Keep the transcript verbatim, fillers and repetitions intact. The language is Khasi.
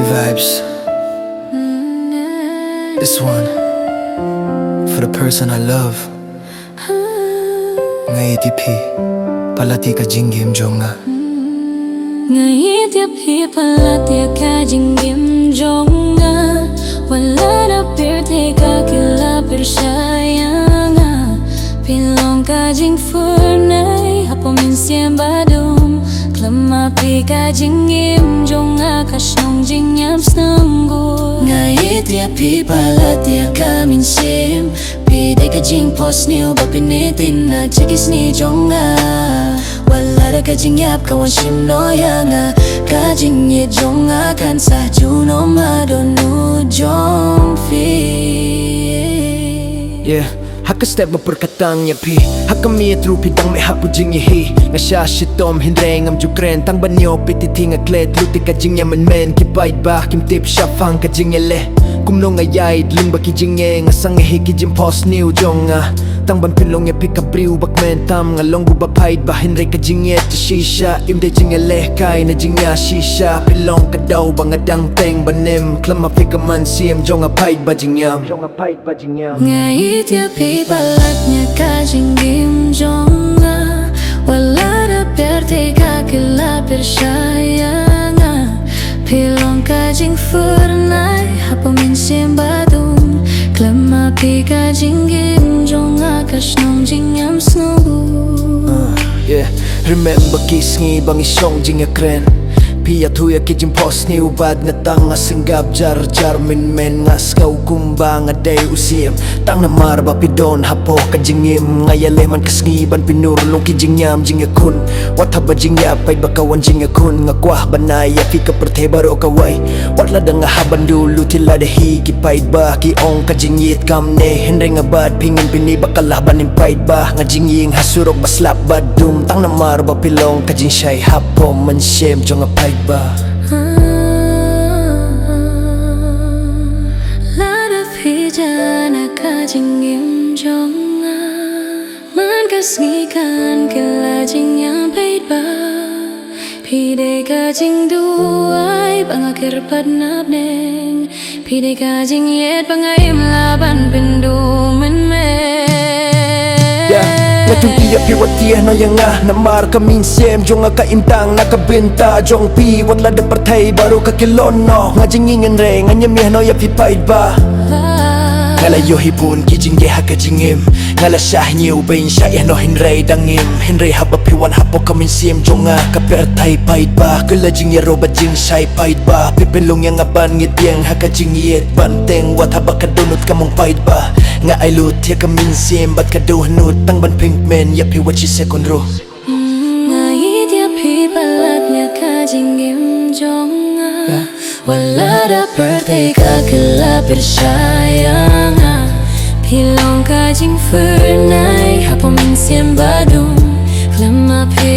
Vibes. This one for the person I love. Nga ïeit ïa phi, palat ïa ka jingim jong nga. Nga ïeit ïa phi, palat ïa ka jingim jong nga. Wat la da pyrthei ka kylla pyrshah ïa nga. Phi long ka jingphyrnai hapoh mynsiem badum. Khlem ma phi ka jingim jong nga ka shnong jingïam sngewbha. Nga ïeit ïa phi, palat ïa ka mynsiem. Phi dei ka jingphohsniew ba pynïaid na ki sngi jong nga. Wat la da ka jingïap ka wan shim noh ïa nga. Ka jingïeit jong nga kan sa junom ha dohnud jong phi. Yeah. Ha ka step nga pyrkhat tang ïa phi. Ha ka miet ruh phi dang mih hapoh jingïahi. Nga shah shitom hynrei ngam ju kren, tang ban ïoh phi, te nga klet lut ïa ka jingïam mynmen. Ki paidbah kim tip shaphang ka jingïaleh. Kumno nga ïaid lynba ki jingeh, nga sangeh ïa ki jingphohsniew jong nga. Tang ban pynlong ïa phi ka briew ba kmen tam, nga long uba paidbah hynrei ka jingïeit shisha. Im dei jingïalehkai ne jingïashisha, phi long ka daw ba nga dang teng ban im. Khlem ma phi ka mynsiem jong nga paidbah jingïam. Nga ïeit ïa phi, palat ïa ka jingim jong nga. Wat la da pyrthei ka kylla pyrshah ïa nga. Phi long ka jingphyrnai hapoh mynsiem badum. Khlem ma phi ka jingim jong nga ka shnong jingïam sngewbha. Yeah, remember ki sngi ba ngi shong jingïakren. Phi ïathuh ïa ki jingphohsniew bad nga tang nga sngap jar jar mynmen. Nga sngew kumba nga dei u siem tang namar ba phi don hapoh ka jingim. Nga ïaleh man ka sngi ban pynurlong ki jingïam jingïakhun. Wat haba jingïap paidbah ka wan jingïakhun, nga kwah ban ai ïa phi ka pyrthei baroh kawei. Wat la da nga hap ban duh lut, te lada hi ki paidbah ki ong ka jingïeit kam neh, hynrei nga bad phi ngin pyni ba ka lah ban im paidbah. Nga jingïeng ha surok ba slap ba dum tang namar ba phi long ka jingshai hapoh mynsiem jong nga paidbah. Lada phi jah na ka jingim jong nga, man ka sngi kan kylla jingïam paidbah. Phi dei ka jingduwai ba nga kyrpad na bneng. Phi dei ka jingïeit ba nga im lah ban pynduh mynmen. Yeah. Nga tip ïa phi wat ïeh noh ïa nga namar ka mynsiem jong nga ka im tang na ka bynta jong phi. Wat la da pyrthei baroh ka kyllon noh, nga jingïeng hynrei ngam ïeh noh ïa phi paidbah. Nga la ïohi bun ki jingeh ha ka jingim. Nga la shah ñiew ba in shah ïeh noh hynrei dang im. Hynrei haba phi wan hapoh ka mynsiem jong nga, ka pyrthei paidbah, ka la jingïaroh bad jingshai paidbah. Phi pynlong ïa nga ban ngeit biang ha ka jingïeit ban teng. Wat haba ka dohnud kam ong paidbah, nga ai lut ïa ka mynsiem bad ka dohnud tang ban pynkmen ïa phi wat shi sekon ruh. Nga ïeit ïa phi, palat ïa ka jingim jong nga. Wat la da pyrthei ka kylla pyrshah ïa nga. Phi long ka jingphyrnai hapoh mynsiem badum. Khlem ma phi